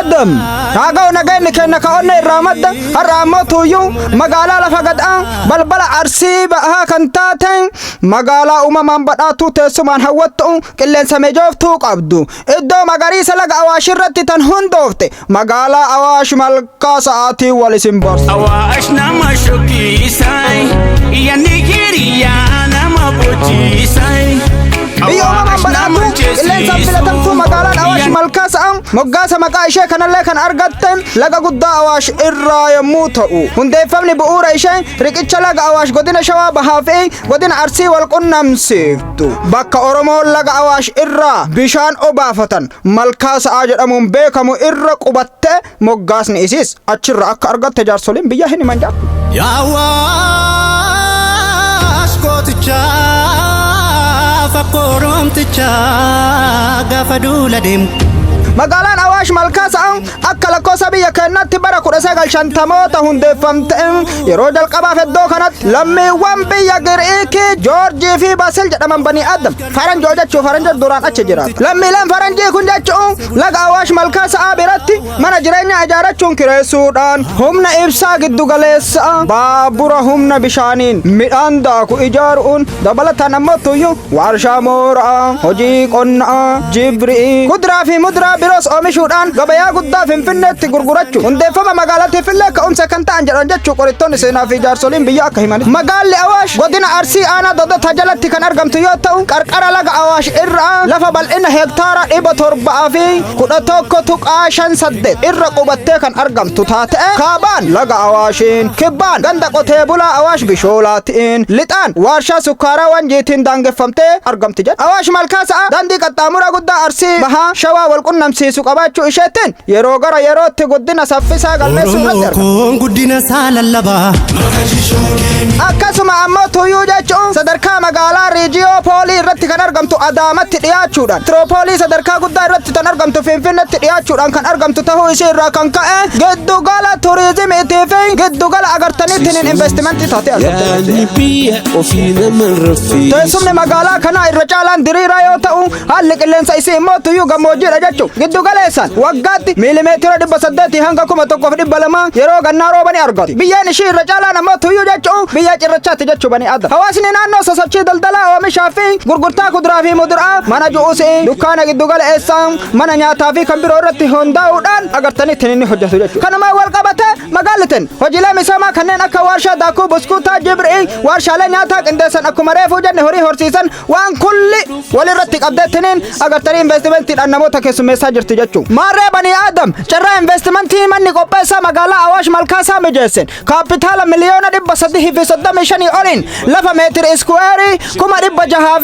Aadam haaga'u nageenyi kenna ka onne irraa madda. Har'a ammoo tuuyyuu magaalaa lafa gad'aa balbala Arsii Bahaa kan taate, magaalaa uumamaan badhaatuu, teessumaan hawwattu, qilleensa mijooftuu qabdu, iddoo magariisa laga Awaash irratti tan hundoofte, magaalaa Awaash Malkaa sa'aatii wal isin barsu. Awaash nama shokkiisay, yanni hiriyaa nama bochiisay. Biyya uumamaan badhaatuu, qilleensaan filatamtuu, magaalaan Awaash Malkaa sa'a moggaasa maqaa ishee kanallee kan argatte laga guddaa Awaash irraa yommuu ta'u, hundeeffamni bu'uura ishee riqicha laga Awaash godina Shawaa Bahaa fi godina Arsii wal qunnamsiiftu, bakka Oromoon laga Awaash irraa bishaan obaafatan Malkaa Sa'aa jedhamuun beekamu irra qubatte moggaasni isiis achirra akka argatte jaarsoliin biyya hin himan jaa. Yaawaash gootichaa fakkooromtichaa gaafa duula deemu. Magaalaan Awaash Malkaa Sa'a akka lakkoofsa biyya keenyaatti bara 1950moota hundeeffamte. Yeroo jalqabaaf iddoo kanatti lammiiwwan biyya Giriikii Joorjii fi Basil jedhaman, banii Adam faranjoo jechuu, faranjoo duraan achi jiraatu. Lammiileen faranjii kun jechuun laga Awaash Malkaa Sa'aa biratti mana jireenyaa ijaarrachuun kireessuudhaan, humna ibsaa giddu galeessa, baabura humna bishaaniin midhaan daaku ijaaruun dabalataan ammoo tuyyuu warshaa mooraa hojii qonnaa, jibrii, kuduraa fi muduraa biroos oomishuudhaan gabayaa guddaa Finfinneetti gurgurachuu hundeeffama magaalattiif illee ka'umsa kan ta'an jedhan jechuu qorattoonni seenaa fi jaarsoliin biyya akka himanitti. Magaalli Awaash godina Arsii aanaa Dodota jalatti kan argamtu yoo ta'u, qarqara laga Awaash irraa lafa bal'ina heektaara 711.58 irra qubattee kan argamtu taate, kaabaan laga Awaashiin, kibbaan ganda qotee bulaa Awaash Bishoolaatiin, lixaan warshaa sukkaaraa Wanjiitiin daangeffamtee argamti jedha. Awaash Malkaa Sa'a daandii qaxxaamura guddaa Arsii Bahaa Shawaa wal qunnamsiisu qabaachuu isheettiin yeroo gara yerootti guddina saffisaa galmeessuu irratti Oromoo argama. koon guddina isaa lallabaa. Akkasuma ammoo tuyyuu jechuun sadarkaa magaalaa riijiyoopoolii irratti kan argamtu Adaamatti dhiyaachuudhaan, meetiroopoolii sadarkaa guddaa irratti kan argamtu Finfinneetti dhiyaachuudhaan kan argamtu ta'uu ishee irraa kan ka'e giddugala turizimiitii fi giddugala agartaniitiin investimentii taatee argamte. Yaadni biyya ofii nama raffisu. Teessumni magaalaa kanaa irra caalaan diriiraa yoo ta'u, haalli qilleensa isii immoo tuyyuu gammoojjiidha jechuun giddu galeessaan waggaatti miilimeetira 800 hanga 1200 yeroo gannaa rooba ni argatu. Biyyeen ishii irra caalaan ammoo tuyyuu jechuun biyya cirrachaatti jechuu banii adda. Hawaasni naannoo sosochii daldalaa, oomishaa fi gurgurtaa kuduraa fi muduraa, mana juusii, dukkaana giddu galeessaa, mana nyaataa fi kan biroo irratti hundaa'uudhaan agartanitti inni hojjetu jechuudha. Kanumaan wal qabate magaalli tun hojiilee misoomaa kanneen akka warshaa daakuu buskuutaa, jibrii, warshaalee nyaataa qindeessan, akkuma reefuu jenne horii horsiisan, waan kulli walirratti qabdeettiniin agartanii investimentiidhaan namoota keessummeessaa jirti jechuudha. Maarree banii Aadam, carraa investimentii manni qopheessaa magaalaa Awaash Malkaasaa mijeesse kaapitaala 335,000,000 oliin lafa meetira iskuweerii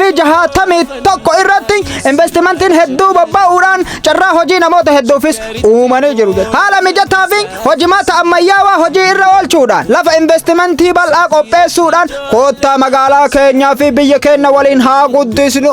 661,000 irratti investimentiin hedduu bobba'uudhaan carraa hojii namoota hedduufis uumanii jiru. Haala mijataa fi hojimaata ammayyaawaa hojii irra oolchuudhaan, lafa investimentii bal'aa qopheessuudhaan, koottaa magaalaa keenyaa fi biyya keenya waliin haa guddisnu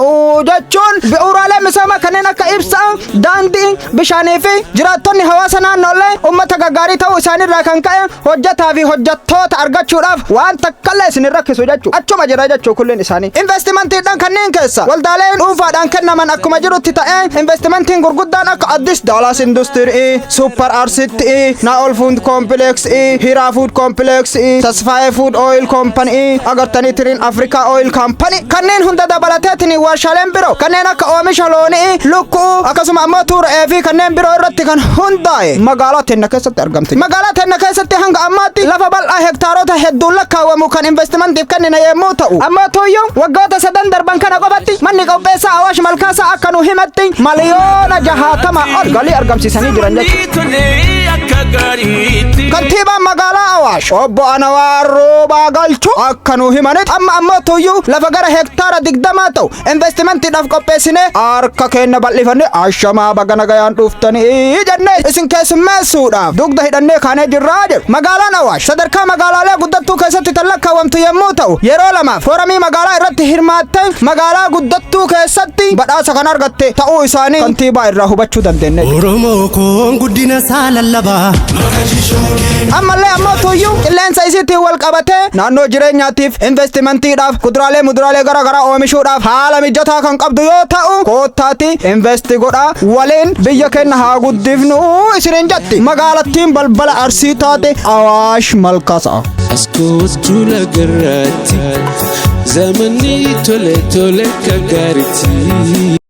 jechuun, bu'uuraalee misoomaa kanneen akka ibsaa, daandii, bishaanii fi jiraattonni hawaasa naannoollee ummata gaggaarii ta'uu isaaniirraa kan ka'e hojjetaa fi hojjettoota argachuudhaaf waan takkallee isin hin rakkisu jechuudha. Achuma jira jechuu kulliin isaanii. Investimentiidhaan kanneen keessa waldaaleen dhuunfaadhaan kennaman akkuma jirutti ta'ee, investimentiin gurguddaan akka Addis Daalaas Industirii, Super Arsitti, Naa'ol Food Complex, Hiraa Food Complex, Tasfaayee Food Oil Company, agartanii Tiriin Afrikaa Oil Company kanneen hunda dabalateetiin warshaaleen biroo kanneen akka oomisha loonii, lukkuu, akkasuma ammoo tuura'ee fi kanneen biroo irratti kan hundaa'e magaalaa teenna keessatti argamti. Magaalaa teenna keessatti hanga ammaatti lafa bal'aa hektaarota hedduun lakkaawwamu kan investimentiif kennine yommuu ta'u, ammoo tuyyuu waggoota sadan darban kana qofatti manni qopheessaa Awaash Malkaasaa akka nu himatti 60,000,000 ol galii argamsiisanii jiran jechuudha. Tolee akka gaariitti. Kantiibaan magaalaa Awaash obbo Anawaar Roobaa Galchuu akka nu himanitti, amma ammoo tuyyuu lafa gara hektaara 20 ta'u investimentiidhaaf qopheessinee harka keenya bal'ifannee ashamaa baga nagayaan dhuftanii jennee isin keessummeessuudhaaf dugda hidhannee kaanee jirraa jedhu. Magaalaan Awaash sadarkaa magaalaalee guddattuu keessatti tan lakkaawwamtu yommuu ta'u, yeroo lamaaf fooramii magaalaa irratti hirmaattee magaalaa guddattuu keessatti badhaasa kan argatte ta'uu isaanii kantiibaa irraa hubachuu dandeenya. Oromoo koon guddina isaa lallabaa. Ammallee ammoo tuyyuu qilleensa isiitiin wal qabatee naannoo jireenyaatiif, investimentiidhaaf, kuduraalee muduraalee gara garaa oomishuudhaaf haala mijataa kan qabdu yoo ta'u, koottaati invest godhaa, waliin biyya keenya haa guddifnu isiniin jetti magaalattiin balbala Arsii taate, Awaash Malkasaa. Askootu lagarraatti zamanni tole tole akka gaariitti.